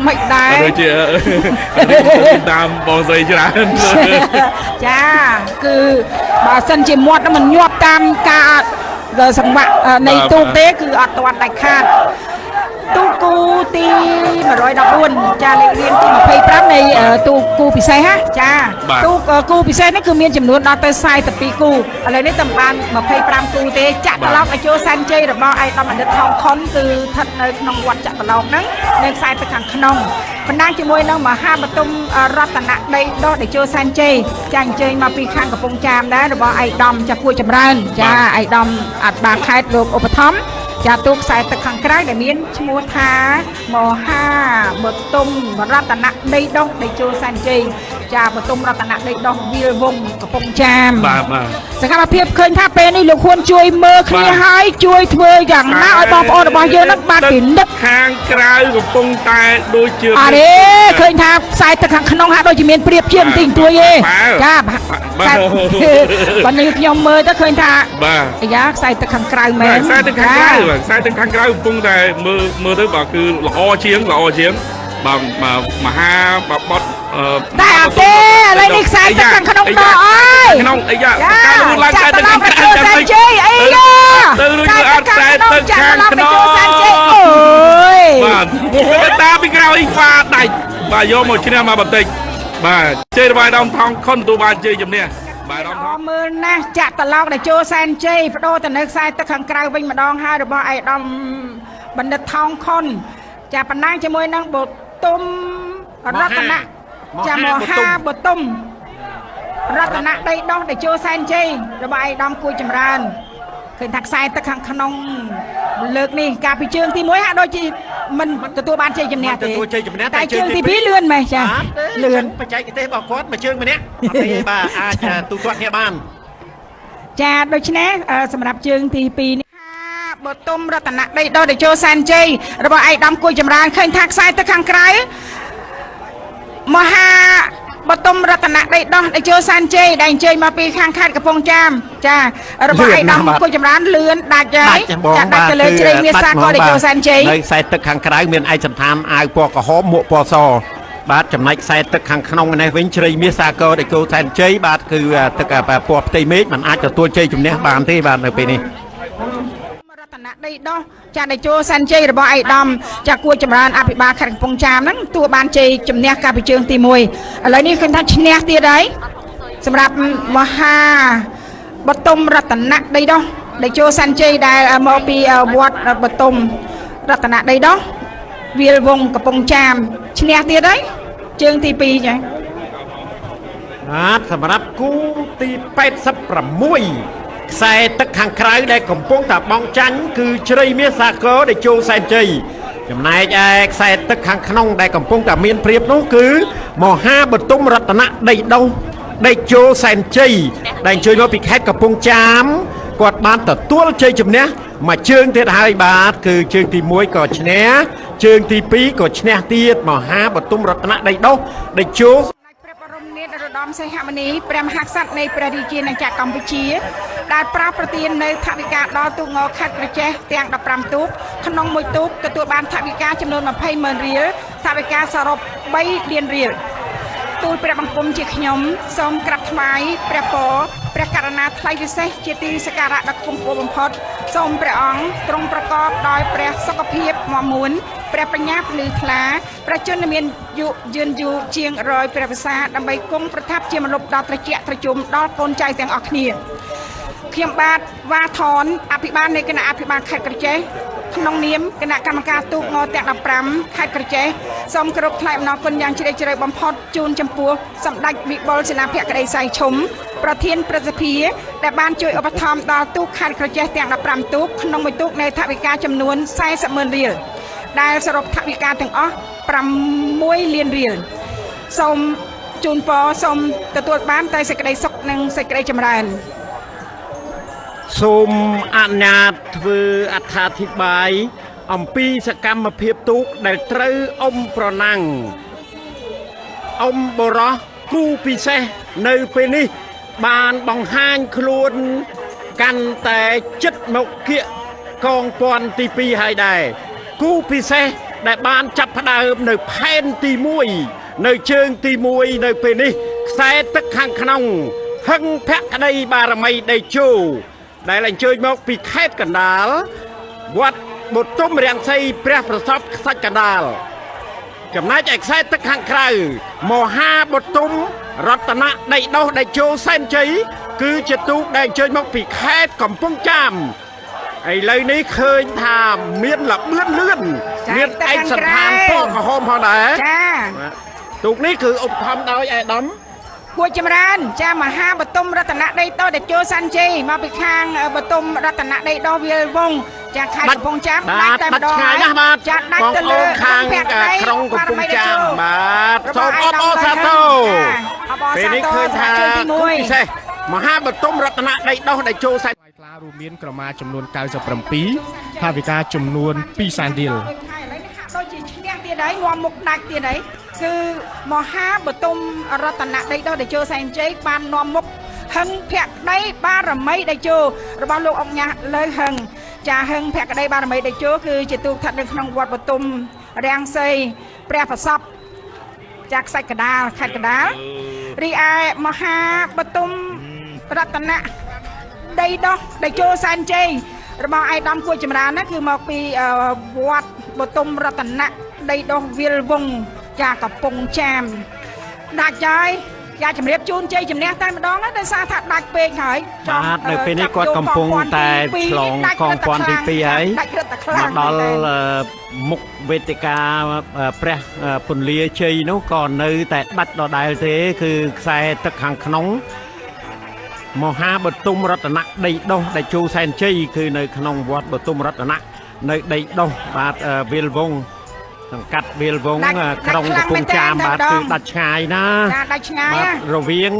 មិនដែរ ដូចជាតាមបងស្រីច្រើន ចាគឺបើសិនជាមាត់មិនញាប់តាមការសង្វាក់នៃទូកទេគឺអត់ទាន់ដាច់ខាតទូកគូទី114ចាលេខរៀងទី25នៃទូកគូពិសេសណាចាទូកគូពិសេសនេះគឺមានចំនួនដល់ទៅ42គូឥឡូវនេះតែបាន25គូទេចាក់ត្រឡប់ឲ្យចូលសែនជ័យរបស់ឯកឧត្តមបណ្ឌិតថោងខុនគឺស្ថិតនៅក្នុងវត្តចាក់ត្រឡប់ហ្នឹងនៅខ្សែទឹកខាងក្នុងបណ្ដាងជាមួយនឹងមហាបតុមរតនដីដោះតេជោសែនជ័យចាអញ្ជើញមកពីខាងកំពង់ចាមដែររបស់ឯកឧត្តមចាស់គួចចម្រើនចាឯកឧត្តមអត្តបាលខេត្តលោកឧបត្ថម្ភចាទូកខ្សែទឹកខាងក្រៅដែលមានឈ្មោះថាមហាបតុមរតនដីដោះតេជោសែនជ័យចាបតុមរតនដីដោះវាលវងកំពង់ចាម បាទបាទ សកម្មភាពឃើញថាពេលនេះលោកហ៊ុនជួយមើលគ្នាហើយជួយធ្វើយ៉ាងណាឲ្យបងប្អូនរបស់យើងនឹងបានពិនិត្យ ខាងក្រៅកំពុងតែដូចជា អរេឃើញថាខ្សែទឹកខាងក្នុងហាក់ដូចជាមានព្រៀបជាងបន្តិចបន្តួចទេចាបើនេះខ្ញុំមើលទៅឃើញថា បាទ អាយ៉ាខ្សែទឹកខាងក្រៅមែន ខ្សែទឹកខាងក្រៅបាទខ្សែទឹកខាងក្រៅកំពុងតែមើលមើលទៅបាទគឺល្អជាងល្អជាងបាទមហាបបត់ តែអត់ទេឥឡូវនេះខ្សែទឹកខាងក្នុងដកអើយ ក្នុងអីយ៉ាការលូឡើងខ្សែទឹកខាងក្រៅ សែនជ័យអីយ៉ា ទៅរួចអត់ខ្សែទឹកខាងក្នុង សែនជ័យអូយ បាទទៅតាមពីក្រោយហ្វាដាច់បាទយកមកឈ្នះមកបន្តិចបាទជ័យរបស់ដងថងខុនទទួលបានជ័យជំនះបាទដងថង មើលណាស់ចាក់ត្រឡោកដែលចូលសែនជ័យបដូរទៅនៅខ្សែទឹកខាងក្រៅវិញម្ដងហើយរបស់ឯកឧត្តមបណ្ឌិតថងខុនចាបណ្ដាងជាមួយនឹងបតុមរតនៈចាមហាបតុមរតនៈដីដោះដែលចូលសែនជ័យរបស់ឯកឧត្តមគួចចម្រើនឃើញថាខ្សែទឹកខាងក្នុងលើកនេះកាលពីជើងទី1ហាក់ដូចជាមិនទទួលបានជ័យជំនះទេ ទទួលជ័យជំនះ តែជើងទី2លឿនម៉េះចាលឿន បច្ចេកទេសរបស់គាត់មួយជើងម្នាក់អត់ទេបាទអាចទូទាត់គ្នាបានចាដូច្នេះសម្រាប់ជើងទី2នេះបតុមរតនៈដីដោះតេជោសែនជ័យរបស់ឯកឧត្តមគួចចម្រើនឃើញថាខ្សែទឹកខាងក្រៅមហាបតុមរតនៈដីដោះតេជោសែនជ័យដែលអញ្ជើញមកពីខាងខេត្តកំពង់ចាមចារបស់ឯកឧត្តមគួចចម្រើនលឿនដាច់ហើយចាដាច់ទៅលើជ្រៃមាសសាកតេជោសែនជ័យ នៅខ្សែទឹកខាងក្រៅមានឯកសណ្ឋានអាវពណ៌ក្រហមមួកពណ៌សបាទចំណែកខ្សែទឹកខាងក្នុងនេះវិញជ្រៃមាសសាកតេជោសែនជ័យបាទគឺទឹកពណ៌ផ្ទៃមេឃมันអាចទទួលជ័យជំនះបានទេបាទនៅពេលនេះ រតនៈដីដោះចាតេជោសែនជ័យរបស់ឯកឧត្តមចាគួចចម្រើនអភិបាលខេត្តកំពង់ចាមហ្នឹងទទួលបានជ័យជំនះកាលពីជើងទី1ឥឡូវនេះឃើញថាឈ្នះទៀតហើយសម្រាប់មហាបតុមរតនៈដីដោះតេជោសែនជ័យដែលមកពីវត្តបតុមរតនៈដីដោះវាលវងកំពង់ចាមឈ្នះទៀតហើយជើងទី2ចា បាទសម្រាប់គូទី86ខ្សែទឹកខាងក្រៅដែលកំពុងតែបងចាញ់គឺជ្រៃមាសសាកដែលចូលសែនជ័យចំណែកឯខ្សែទឹកខាងក្នុងដែលកំពុងតែមានព្រៀបនោះគឺមហាបតុមរតនៈដីដោះដីចូលសែនជ័យដែលអញ្ជើញមកពីខេត្តកំពង់ចាមគាត់បានទទួលជ័យជំនះមួយជើងទៀតហើយបាទគឺជើងទី1ក៏ឈ្នះជើងទី2ក៏ឈ្នះទៀតមហាបតុមរតនៈដីដោះដីចូល ព្រះបរមនាថនរោត្តមសីហមុនីព្រះមហាក្សត្រនៃព្រះរាជាណាចក្រកម្ពុជាដែលប្រោសប្រទាននៅថវិកាដល់ទូកងខេត្តក្រចេះទាំង15ទូកក្នុងមួយទូកទទួលបានថវិកាចំនួន200,000រៀលថវិកាសរុប3លានរៀលទូលព្រះបង្គំជាខ្ញុំសូមក្រាបថ្វាយព្រះពរព្រះករុណាថ្លៃពិសេសជាទីសក្ការៈដ៏ខ្ពង់ខ្ពស់បំផុតសូមព្រះអង្គទ្រង់ប្រកបដោយព្រះសុខភាពមាំមួនព្រះបញ្ញាភ្លឺថ្លាព្រះជន្មមានយុយឺនយូរជាង100ព្រះវស្សាដើម្បីគង់ប្រថាប់ជាម្លប់ដល់ត្រជាក់ត្រជុំដល់កូនចៅទាំងអស់គ្នាខ្ញុំបាទវ៉ាថនអភិបាលនៃគណៈអភិបាលខេត្តក្រចេះក្នុងនាមគណៈកម្មការទូកងទាំង15ខេត្តក្រចេះសូមគោរពថ្លែងអំណរគុណយ៉ាងជ្រាលជ្រៅបំផុតជូនចំពោះសម្ដេចវិបុលសេនាភក្តីសៃឈុំប្រធានព្រឹទ្ធសភាដែលបានជួយឧបត្ថម្ភដល់ទូកខេត្តក្រចេះទាំង15ទូកក្នុងមួយទូកនៃថវិកាចំនួន400,000រៀលដែលសរុបថវិកាទាំងអស់6លានរៀលសូមជូនពរសូមទទួលបានតែសេចក្តីសុខនិងសេចក្តីចម្រើនសូមអនុញ្ញាតធ្វើអត្ថាធិប្បាយអំពីសកម្មភាពទូកដែលត្រូវអុំប្រណាំងអុំបរោះគូពិសេសនៅពេលនេះបានបង្ហាញខ្លួនកាន់តែចិត្តមកគៀកកងពាន់ទី2ហើយដែរគូពិសេស ដែលបានចាប់ផ្ដើមនៅផែនទី1នៅជើងទី1នៅពេលនេះខ្សែទឹកខាងក្នុងហឹងភក្តីបារមីដេជោដែលអញ្ជើញមកពីខេត្តកណ្ដាលវត្តបុទុមរាំងសីព្រះប្រសពខ្សាច់កណ្ដាលចំណែកឯខ្សែទឹកខាងក្រៅមហាបុទុមរតនៈដីដោះដេជោសែនជ័យគឺជាទូកដែលអញ្ជើញមកពីខេត្តកំពង់ចាមឥឡូវនេះឃើញថាមានលបឿនលឿនមានឯកសណ្ឋានពណ៌ក្រហមផងដែរ ចា ទូកនេះគឺឧបត្ថម្ភដោយឯកឧត្តម គួរចម្រើនចាមហាបទុមរតនៈដីតោតេជោសាន់ជ័យមកពីខាងបទុមរតនៈដីដោះវាលវងចាខេត្តកំពង់ចាមដាច់តែម្ដង ដាច់ឆ្ងាយណាស់បាទ ចាដាច់ទៅលើ ខាងក្រុងកំពង់ចាមបាទសូមអបអរសាទរពេលនេះឃើញថាពិសេសមហាបទុមរតនៈដីដោះតេជោសាន់ ថ្លារួមមានក្រមាចំនួន97ថវិកាចំនួន2សែនរៀល ឥឡូវនេះហាក់ដូចជាឈ្នះទៀតហើយនាំមុខដាច់ទៀតហើយគឺមហាបទុមរតនៈដីដោះតេជោសែនជ័យបាននាំមុខហឹងភក្តីបារមីតេជោរបស់លោកអង្គញាលើហឹងចាហឹងភក្តីបារមីតេជោគឺជាទូកស្ថិតនៅក្នុងវត្តបទុមរាំងសីព្រះប្រសពចាខ្សាច់កដាលខេត្តកដាលរីឯមហាបទុមរតនៈដីដោះតេជោសែនជ័យរបស់ឯកឧត្តមគួចចម្រើនណាគឺមកពីវត្តបទុមរតនៈដីដោះវាលវងចាកំពង់ចាមដាច់ហើយយ៉ាជំរាបជូនជ័យជំនះតែម្ដងណាដោយសារថាដាច់ពេកហើយ បាទនៅពេលនេះគាត់កំពុងតែឆ្លងកងពាន់ទី2ហើយមកដល់មុខវេទិកាព្រះពន្លាជ័យនោះក៏នៅតែដាច់ដដែលទេគឺខ្សែទឹកខាងក្នុងមហាបទុមរតនៈដីដោះតេជោសែនជ័យគឺនៅក្នុងវត្តបទុមរតនៈនៅដីដោះបាទវាលវងសង្កាត់វាលវងក្រុងកំពង់ចាមបាទគឺដាច់ឆ្ងាយណា ដាច់ឆ្ងាយ រវាង